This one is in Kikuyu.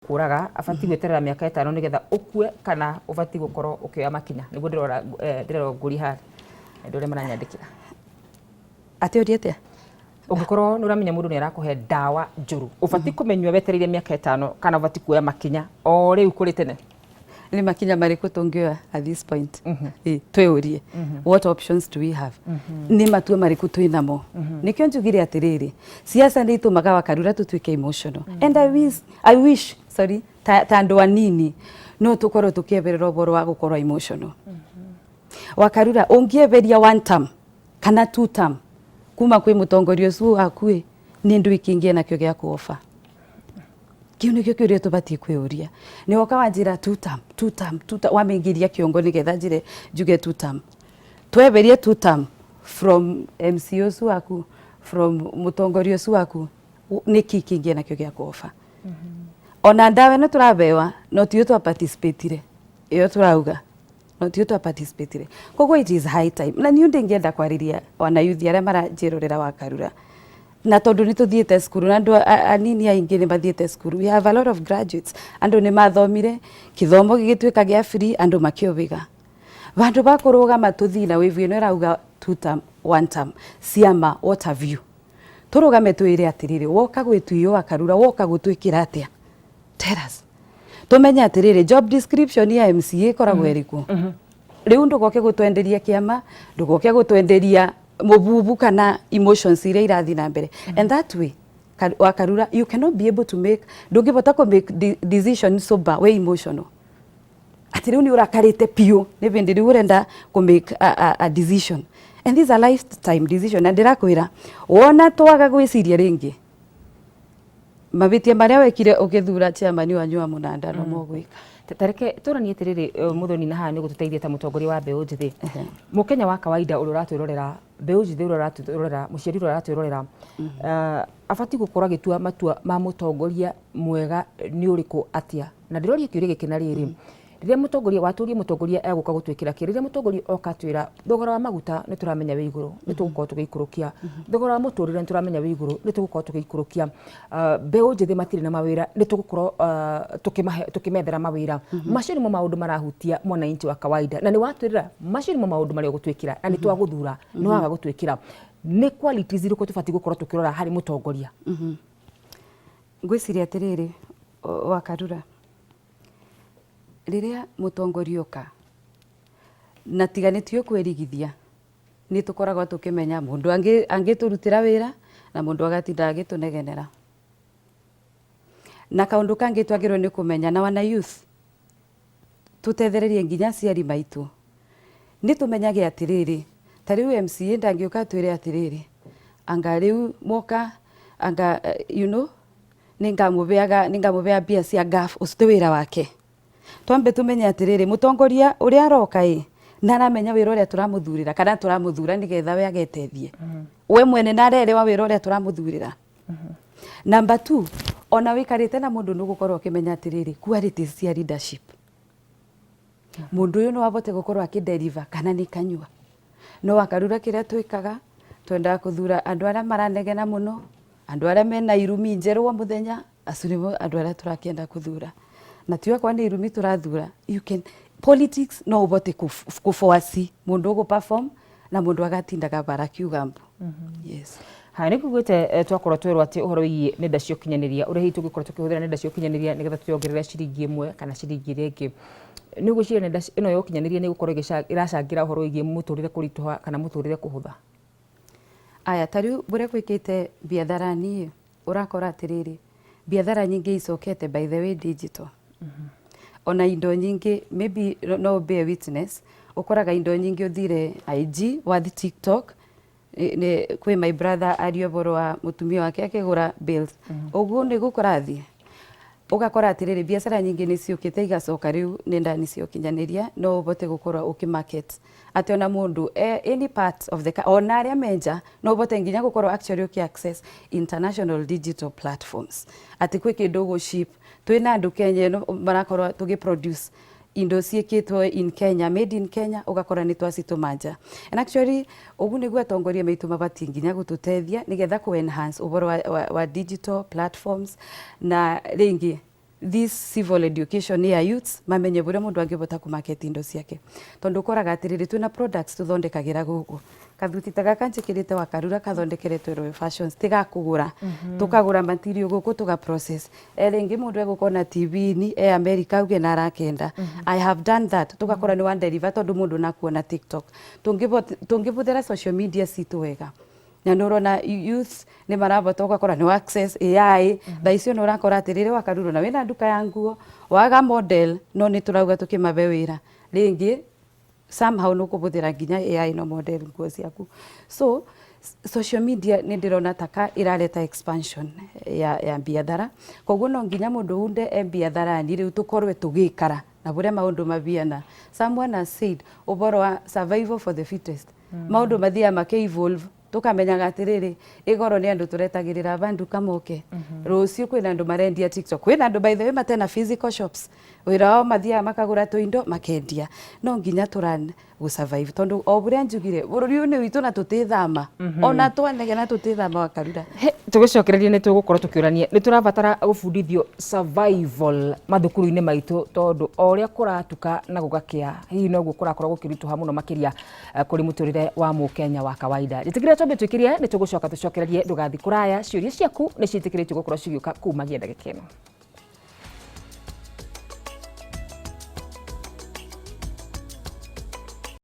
Gũkũraga abatiĩ gweterera mĩaka 5 nĩgetha ũkue, kana ũbatiĩ gũkorwo ũkĩoya makinya? Nĩguo ndĩrora, ndĩrora ngũri haha andũ arĩa maranyandĩkĩra. Atĩ ũria atĩa? Ũngĩkorwo nĩ ũramenya mũndũ nĩ arakũhe ndawa njũru, ũbatiĩ kũmenyua wetereire mĩaka 5, kana ũbatiĩ kuoya makinya o rĩu kũrĩ tene? Nĩ makinya marĩkũ tũngĩoya at this point? Twĩũrie, what options do we have? Nĩ matua marĩkũ twĩ namo? Nĩkĩo njugire atĩrĩrĩ, siasa nĩ itũmaga Wakarura tũtuĩke emotional, and I wish, sorry, ta andũ anini no tũkorwo tũkĩeberera ũhoro wa gũkorwo emotional. Wakarura, ũngĩeberia one term kana two term kuma kwĩ mũtongoria ũcio waku ĩ, nĩ ndũ ikĩngĩ nakĩo gĩa kuoba? Kĩu nĩkĩo kĩũria tũbatiĩ kwĩyũria. Nĩ woka wanjĩra two term, two term, two term, wamĩingĩria kĩongo nĩgetha njĩre njuge two term. Tweberie two term from MC ũcio waku, from mũtongoria ũcio waku, nĩkĩ kĩngĩ nakĩo gĩa kuoba? Ona ndawa ĩno tũrabewa, no tiyo twa participatire ĩyo tũrauga, no tiyo twa participatire. Koguo it is high time, na niĩ ndĩngĩenda kwarĩria wana youth arĩa maranjĩrorera, Wakarura, na tondũ nĩ tũthiĩte cukuru na andũ anini aingĩ nĩ mathiĩte cukuru. We have a lot of graduates. Andũ nĩ mathomire, kĩthomo gĩgĩtuĩka gĩa free, andũ makĩũhĩga. Vandũ ba kũrũgama tũthiĩ na wave ĩno ĩrauga two term, one term, ciama, what have you, tũrũgame twĩre atĩrĩrĩ, woka gwĩtuio Wakarura, woka gũtwĩkĩra atĩa? Tell us, tũmenye atĩrĩrĩ, job description ya MCA ĩkoragwo ĩrĩkũ. Rĩu ndũgoke gũtwenderia kĩama, ndũgoke gũtwenderia mũbubu kana emotions iria irathiĩ na mbere. And that way, Wakarura, you cannot be able to make, ndũngĩbota kũ make decision sober we emotional, atĩ rĩu nĩ ũrakarĩte biũ, nĩ bĩndĩ rĩu ũrenda kũ make a decision, and this is a lifetime decision. Na ndĩrakwĩra, wona twaga gwĩciria rĩngĩ, mabĩtia marĩa wekire ũgĩthura chairman wanyu wa mũnanda no mogwĩka. Tareke tũranie atĩrĩrĩ, Muthoni, na haha nĩ gũtũteithia ta mũtongoria wa mbeũ njĩthĩ. Mũkenya wa kawaida ũrĩa ũratwĩrorera, mbeũ njĩthĩ ũrĩa ũratwĩrorera, mũciari ũrĩa ũratwĩrorera, abatiĩ gũkorwo agĩtua matua ma mũtongoria mwega nĩ ũrĩkũ atĩa? Na ndĩroria kĩũria gĩkĩ na rĩrĩ, rĩrĩa mũtongoria watũrie, mũtongoria egũka gũtwĩkĩra kĩ? Rĩrĩa mũtongoria oka atwĩra thogora wa maguta nĩ tũramenya wĩ igũrũ, nĩ tũgũkorwo tũgĩikũrũkia thogora wa mũtũrĩre, nĩ tũramenya wĩ igũrũ, nĩ tũgũkorwo tũgĩikũrũkia, mbeũ njĩthĩ matirĩ na mawĩra, nĩ tũgũkorwo tũkĩmethera mawĩra, macio nĩmo maũndũ marahutia mwananchi wa kawaida. Na nĩ watwĩrĩra macio nĩmo maũndũ marĩa ũgũtwĩkĩra, na nĩ twagũthura, nĩ waga gũtwĩkĩra. Nĩ qualities irĩkũ tũbatiĩ gũkorwo tũkĩrora harĩ mũtongoria? Ngwĩciria atĩrĩrĩ, Wakarura, rĩrĩa mũtongoria oka na tiga nĩ tio kwĩrigithia, nĩ tũkoragwo tũkĩmenya mũndũ angĩtũrutĩra wĩra na mũndũ agatinda agĩtũnegenera. Na kaũndũ kangĩ twagĩrĩirwo nĩ kũmenya na wana youth, tũtethererie nginya aciari maitũ, nĩ tũmenyage atĩrĩrĩ, ta rĩu MCA ndangĩũka atwĩre atĩrĩrĩ, anga rĩu moka anga nĩ ngamũbeaga mbia cia ngaf. Ũcio ti wĩra wake. Twambe tũmenye atĩrĩrĩ, mũtongoria ũrĩa aroka ĩ, nĩ aramenya wĩra ũrĩa tũramũthurĩra, kana tũramũthura nĩgetha we agetethie we mwene, na arerewa wĩra ũrĩa tũramũthurĩra. Number two, ona wĩikarĩte na mũndũ, nĩ ũgũkorwo ũkĩmenya atĩrĩrĩ, qualities cia leadership, mũndũ ũyũ no abote gũkorwo akĩdeliver kana nĩ kanyua. No Wakarura, kĩrĩa twĩkaga, twendaga kũthura andũ arĩa maranegena mũno, andũ arĩa mena irumi njerũ o mũthenya. Acio nĩmo andũ arĩa tũrakĩenda kũthura, na ti okorwo nĩ irumi tũrathura. You can politics, no ũbote kũboaci mũndũ ũgũ perform na mũndũ agatindaga bara akiuga mbu. Yes. Haya, nĩ kuugĩte twakorwo twerwo atĩ ũhoro wĩgiĩ nenda cia ũkinyanĩria, ũrĩa hihi tũngĩkorwo tũkĩhũthĩra nenda cia ũkinyanĩria nĩgetha tuongerere ciringi 1 kana ciringi ĩrĩa ĩngĩ. Nĩ ũgwĩciria nenda ĩno ya ũkinyanĩria nĩ ĩgũkorwo ĩracangĩra ũhoro wĩgiĩ mũtũrĩre kũritũha kana mũtũrĩre kũhũtha? Aya, ta rĩu ũrĩa gwĩkĩte biathara niĩ, ũrakora atĩrĩrĩ, biathara nyingĩ icokete, by the way, digital. Ona indo nyingĩ, maybe no bear witness, ũkoraga indo nyingĩ ũthire IG, wathi TikTok, kwĩ my brother aria ũhoro wa mũtumia wake akĩgũra bills, ũguo nĩguo kũrathiĩ. Ũgakora atĩrĩrĩ, biacara nyingĩ nĩ ciũkĩte igacoka rĩu nenda-inĩ cia ũkinyanĩria, no ũhote gũkorwo ũkĩ market atĩ ona mũndũ any part of the ona arĩa menja, no ũhote nginya gũkorwo actually ũkĩ access international digital platforms, atĩ kwĩ kĩndũ ũgũ ship. Twĩna andũ Kenya ĩno marakorwo tũgĩ produce indo ciĩkĩtwo in Kenya, made in Kenya, ũgakora nĩ twacitũma nja. And actually ũguo nĩguo atongoria maitũ mabatiĩ nginya gũtũteithia nĩgetha kũ enhance ũhoro wa digital platforms. Na rĩngĩ This civil education ya youths, mamenye buria mundu angivota ku market indo ciake, tondu ukoraga atiriri, twina products tuthondekagira guku. Kathuti ta gaka njikirite wa Karura kathondekeretwe Royal Fashions, tigakugura, tukagura material guku, tuga process. E ringi mundu egukona TV-ini e America auge na arakenda. I have done that. Tugakora ni one deliver tondu mundu nakuona TikTok. Tungibuthira social media citu wega na nä ũrona youth nä marabota, ũgakora nĩ access AI thaa icio. Nä ũrakora atĩrĩrĩ, Wakaruru, na wĩna nduka ya nguo, waga model, no nĩ tũrauga tũkĩmabe wĩra rĩngĩ somehow nĩ ũkũbũthĩra nginya AI no model nguo ciaku. So social media nĩ ndĩrona taka ĩrareta expansion ya biathara. Koguo no nginya mũndũ unde e biatharani rĩu tũkorwe tũgĩkara na bũrĩa maũndũ mabiana. Someone has said ũboro wa survival for the fittest. Maũndũ mathiaga makĩ evolve, tukamenyaga atiriri, igoro ni andu turetagirira bandu kamoke, rucio kwina andu marendia TikTok, kwina andu, by the way, matena physical shops, wira wao mathiaga makagura tuindo makendia. No nginya turan gu survive, tondu o buria njugire, bururi uyu ni witu na tutithama, ona twanegena tutithama, Wakarura. Tũgĩcokereria nĩ tũgũkorwo tũkĩũrania nĩ tũrabatara gũbundithio survival mathukuru-inĩ maitũ, tondũ o ũrĩa kũratuka na gũgakĩa, hihi noguo kũrakorwo gũkĩritũha mũno makĩria kũrĩ mũtũrĩre wa mũkenya wa kawaida. Njĩtĩkĩria twambe twĩkĩrie, nĩ tũgũcoka tũcokererie. Ndũgathi kũraya, ciũria ciaku nĩ ciĩtĩkĩrĩtio gũkorwo cigĩũka kumagia ndagĩka ĩno.